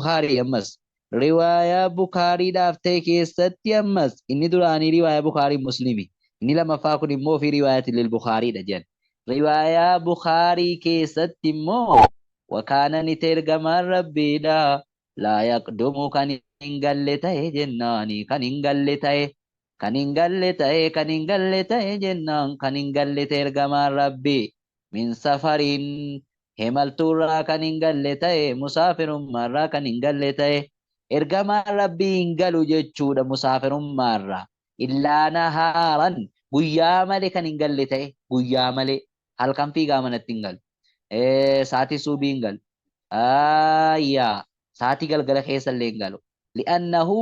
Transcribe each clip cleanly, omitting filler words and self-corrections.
Bukhaarii ammas riwaayaa Bukhaariidhaaf ta'e keessatti ammas inni duraanii riwaayaa Bukhaarii Muslimi inni lammaffaa kun immoo fi riwaayaati lil Bukhaariidha jedhan. Riwaayaa Bukhaarii keessatti immoo wakaana ni ta'e ergamaan Rabbiidha laa yaqdumu kan hin galle ta'e jennaani kan hin galle ta'e kan hin galle ta'e kan hin galle ta'e jennaan kan hin galle ta'e ergamaan Rabbii min safariin himaltuurraa kan hin galle ta'e musaafirummaarraa kan hin galle ta'e ergamaan Rabbii hin galu jechuudha musaafirummaarraa illaa nahaaran guyyaa malee kan hin galle ta'e guyyaa malee halkan fiigaa manatti hin galu sa'aatii suubii hin galu yaa sa'aatii galgala keessa illee hin galu li'annahu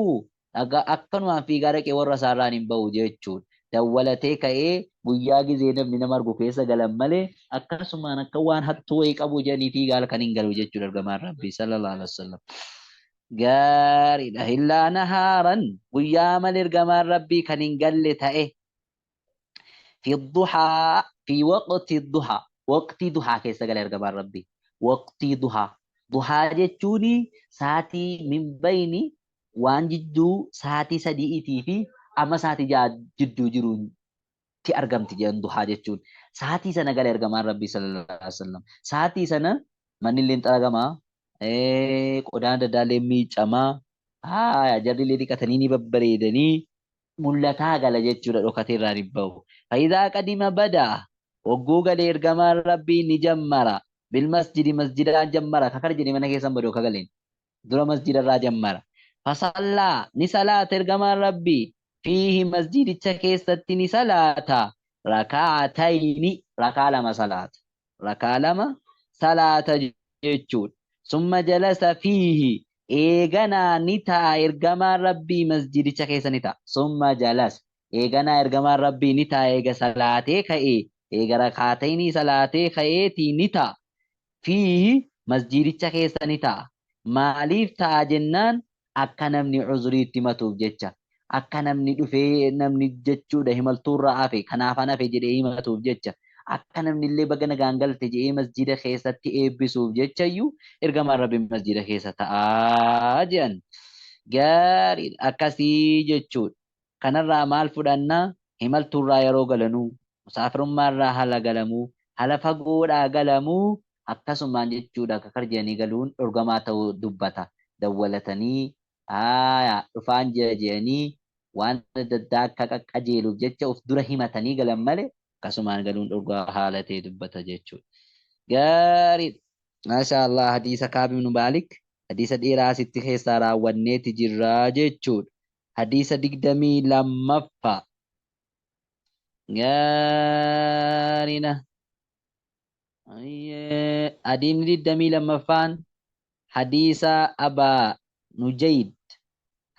dhagaa akkanumaan fiigaa dhaqee warra isaarraan hin ba'u jechuudha. Dawwalatee ka'ee guyyaa gizee namni nama argu keessa galan malee akkasumaan akka waan hattuu wayii qabu jedhanii fiigaa halkan hin galu jechuudha ergamaan Rabbii sallallahu alaihi wasallam. Gaariidha. Illaa nahaaran guyyaa malee ergamaan Rabbii kan hin galle ta'e fi duhaa fi waqti duhaa waqtii duhaa keessa gala ergamaan Rabbii waqtii duhaa duhaa jechuun saatii min bayni waan jidduu saatii sadi'iitii fi amma saatii ja'a jidduu jirutti argamti jedhan duhaa jechuun saatii sana gala ergamaan Rabbii sallallahu alaihi wasallam saatii sana manni illee xaragamaa qodaan adda addaa illee miicamaa haaya jarri illee dhiqatanii ni babbareedanii mul'ataa gala jechuudha dhokatee irraa hin bahu. Fayizaa qadima badaa hogguu galee ergamaan Rabbii ni jammara. Bil masjidi masjidaan jammara kakar jedhee mana keessan badu akka galeen dura masjida irraa jammara. Fasallaa ni salaata ergamaan Rabbii fiihi masjidicha keessatti ni salaata. Rakaatayni rakaa lama salaata. Rakaa lama salaata jechuudha. Summa jalasa fiihi eeganaa ni ta'a ergamaan Rabbii masjidicha keessa ni ta'a. Summa jalasa eeganaa ergamaan Rabbii ni ta'a eega salaatee ka'ee eega rakaataynii salaatee ka'eetii ni ta'a. Fiihi masjidicha keessa ni ta'a. Maaliif ta'a jennaan akka namni uzrii itti himatuuf jecha. Akka namni dhufee namni jechuudha himaltuurraa hafe kanaafan hafe jedhee himatuuf jecha. Akka namni illee baga nagaan galte jedhee masjiida keessatti eebbisuuf jechayyuu ergamaan Rabbii masjiida keessa ta'aa jedhan. Gaariidha akkasii jechuudha. Kanarraa maal fudhanna? Himaltuurraa yeroo galanuu, musaafirummaarraa hala galamuu, hala fagoodhaa galamuu akkasumaan jechuudha kakar jedhanii galuun dhorgamaa ta'uu dubbata. Dawwalatanii haaya dhufaan jira jedhanii waan adda addaa akka qaqqajeeluuf jecha of dura himatanii galan malee akkasumaan galuun dhorgaa haala ta'e dubbata jechuudha. Gaariidha. Maashaa Allah hadiisa Kaab ibn Maalik hadiisa dheeraa asitti keessaa raawwanneeti jirra jechuudha. Hadiisa 22ffaa. Gaariidha. Hadiisni 22ffaan hadiisa Abaa Nujayd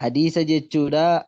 hadiisa jechuudha.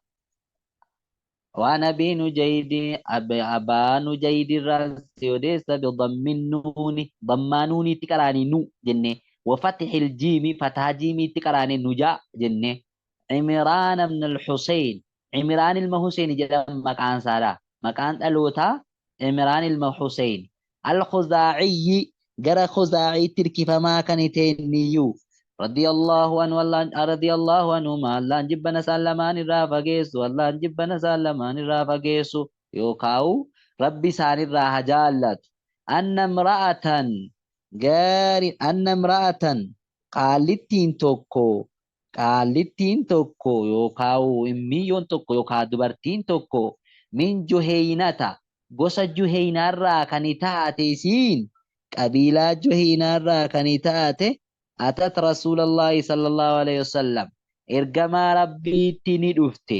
Waan Abii Nujaydi Abaa Nujayd irraa si odeessa bidammi nuuni dammaa nuuniitti qaraanii nu jennee wa fatihil jiimi fataa jiimiitti qaraanee nujaa jennee Imraan ibn al-Husayn Imraan ilma Huseyn jedhama maqaan isaadha. Maqaan dhalootaa Imraan ilma Huseyn. Al-Khuzaaciyyi gara Khuzaaciitti hirkifamaa kan ta'enniyyuu radiyallahu anhu Allaan radiyallahu anhuma Allaan jibbana isaan lamaan irraa fageessu Allaan jibbana isaan lamaan irraa fageessu yookaa'u Rabbi isaanirraa haa jaallatu. Anna imra'atan gaari anna imra'atan qaallittiin tokko Qaallittiin tokko yookaa immiyyoon tokko yookaa dubartiin tokko min Juheynata gosa Juheynaarraa kan taate isiin qabiilaa Juheynaarraa kan taate atat Rasuulallaahi sallallahu alaihi wasallam ergamaa Rabbiitti ni dhufte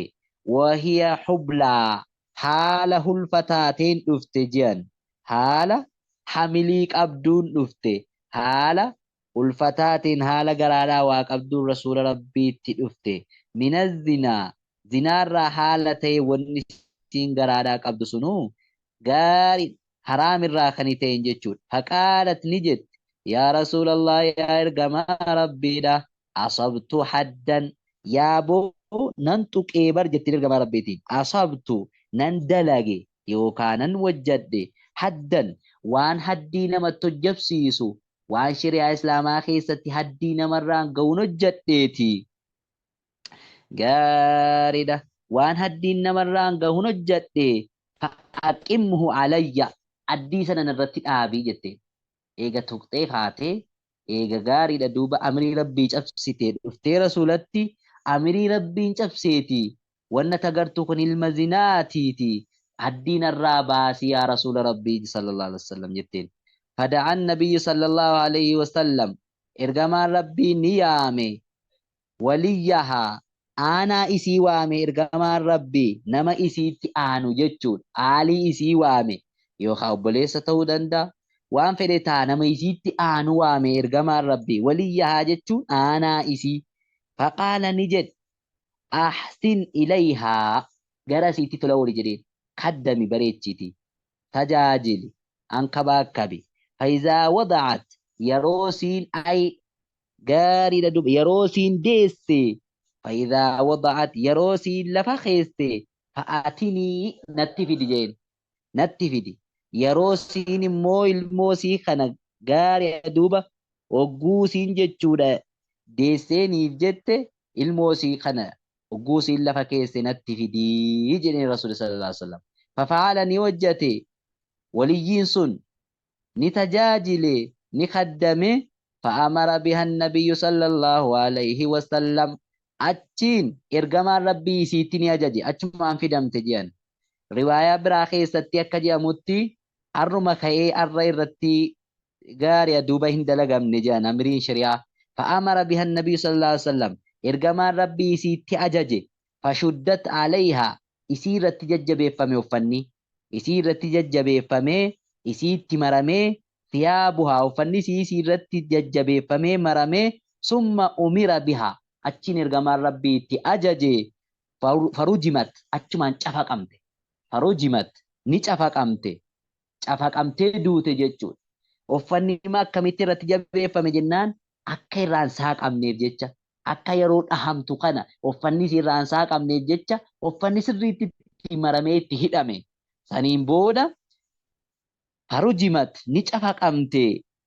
wahiya hublaa haala hulfa taateen dhufte je'an haala hamilii qabduun dhufte haala ulfa taateen haala garaadhaa waa qabduun Rasuula Rabbiitti dhufte. Mina zinaa, zinaarraa haala ta'e wanni isiin garaadhaa qabdu sunuu gaariidha, haraamirraa kan ta'een jechuudha. Faqaalat ni jette, yaa Rasuulallah yaa ergamaa Rabbiidha, asabtu haddan, yaaboo nan tuqee bar jettiin ergamaa Rabbiitiin. Asabtu nan dalage yookaa nan wajjadhe haddan waan haddii namatti hojjabsiisu. Waan shari'aa Islaamaa keessatti haddii namarraan ga'uun hojjadheeti. Gaariidha. Waan haddiin namarraan gahuun hojjadhe fa'aqimhu alayya addii sana narratti dhaabii jette. Eega tuqxee kaatee eega gaariidha duuba amrii rabbii cabsitee dhuftee rasuulatti amrii rabbiin cabseeti wanna tagartu kun ilma zinaatiiti haddii narraa baasii yaa rasuula rabbii sallallahu alaihi wasallam jetteen. Fada'an nabiyyu sallallahu alaihi wasallam ergamaan rabbii ni yaame waliyyahaa aanaa isii waame ergamaan rabbii nama isiitti aanu jechuudha aalii isii waame yookaan obboleessa ta'uu danda'a waan fedhe ta'a nama isiitti aanu waame ergamaan rabbii waliyyahaa jechuun aanaa isii faqaala ni jedhe ahsin ilayhaa gara isiitti tola ooli jedheen kaddami bareechiti tajaajili ankabaakkabi fayizaa wada'at yeroo siin ay gaariidha duba yeroo siin deesse fayizaa wada'at yeroo siin lafa keesse fa'atinii natti fidi jeen natti fidi yeroo siin immoo ilmoo sii kana gaariidha duuba hogguu siin jechuudha deesseeniif jette ilmoo sii kana hogguu siin lafa keesse natti fidii jedheen rasuuli sallallahu alaihi wasallam fafaala ni hojjate waliyyiin sun ni tajaajile ni kaddame fa'amara biha nabiyyu sallallahu alaihi wasallam achiin ergamaan rabbii isiitti ni ajaje achumaan fidamte jedhan riwaayaa biraa keessatti akka jedhamutti arruma ka'ee arra irratti gaarii duuba hin dalagamne jedhan amriin shari'aa fa'amara biha nabiyyu sallallahu alaihi wasallam ergamaan rabbii isiitti ajaje fashuddat alayhaa isii irratti jajjabeeffame uffanni isii irratti jajjabeeffamee isiitti maramee thiyaabuhaa uffanni isii isii irratti jajjabeeffamee maramee summa umira bihaa achiin ergamaan rabbii itti ajaje farujimat achumaan cafaqamte farujimat ni cafaqamte cafaqamtee duute jechuudha. Uffanni ima akkamitti irratti jabeeffame jennaan akka irraan saaqamneef jecha akka yeroo dhahamtu kana uffanni isii irraan saaqamneef jecha uffanni sirriitti itti maramee itti hidhame. Saniin booda farujimat ni cafaqamte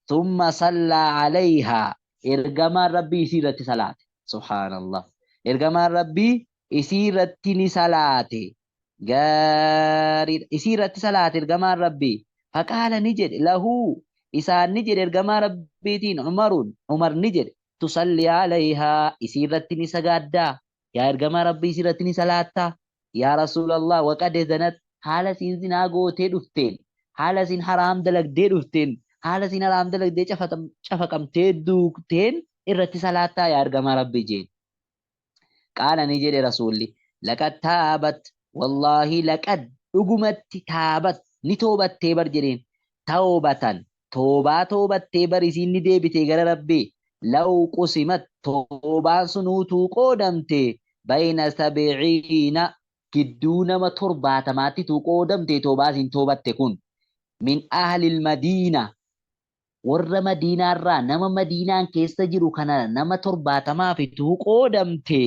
thumma sallaa alayhaa ergamaan rabbii isii irratti salaate. Subhaanallah. Ergamaan rabbii isii irratti ni salaate. Gaariidha. Isii irratti salaate ergamaan rabbii. Faqaala ni jedhe lahuu isaan ni jedhe ergamaa rabbiitiin Umaruun Umar ni jedhe tusalli alayhaa isii irratti ni sagaaddaa yaa ergamaa rabbii isii irratti ni salaattaa yaa rasuulallah waqad zanat haala isiin zinaa gootee dhufteen haala isiin haraam dalagdee dhufteen haala isiin haraam dalagdee cafaqamtee duukteen irratti salaattaa yaa ergamaa rabbii jeen. Qaala ni jedhe rasuulli laqad taabat wallaahi laqad dhugumatti taabat ni toobattee bar jedheen tawbatan toobaa toobattee bar isiin ni deebitee gara rabbii law qusimat toobaan sun utuu qoodamte bayna sabciina gidduu nama 70tti tuu qoodamte toobaa isiin toobatte kun min ahlil madiina warra Madiinaarraa nama Madiinaan keessa jiru kana nama 70f ituu qoodamte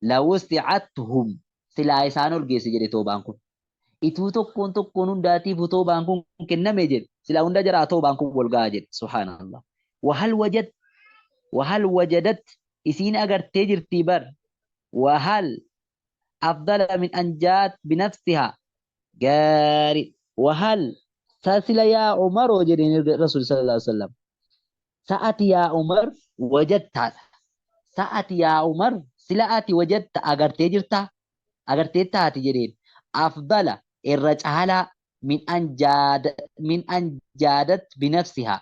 lawusi'athum silaa isaan ol geesse jedhe toobaan kun. Ituu tokkoon tokkoon hundaatiif toobaan kun kenname jedhe silaa hunda jaraa toobaan kun wal ga'a jedhe subhaanallah. Wahal wajad wahal wajadat isiin agartee jirtii bar wahal afdala min an jaat binafsiha gaari wahal sasila yaa umaroo jedheen erga rasuul sallallahu alaihi wasallam sa'ati yaa umar wajadtaadha sa'ati yaa umar sila ati wajadta agartee jirta agartee taati jedheen afdala irra caalaa min an jaada min an jaadat binafsiha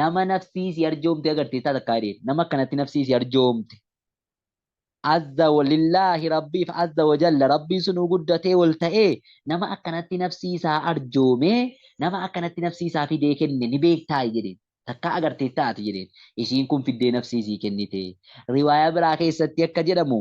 nama nafsii si arjoomte agartee taata takkaa jedheen nama akkanatti nafsii si arjoomte azza wa lillaahi rabbiif azza wa jalla rabbiin sunuu guddatee ol ta'ee nama akkanatti nafsii isaa arjoomee nama akkanatti nafsii isaa fidee kenne ni beektaayi jedheen takkaa agartee taati jedheen isiin kun fiddee nafsii isii kennite riwaayaa biraa keessatti akka jedhamu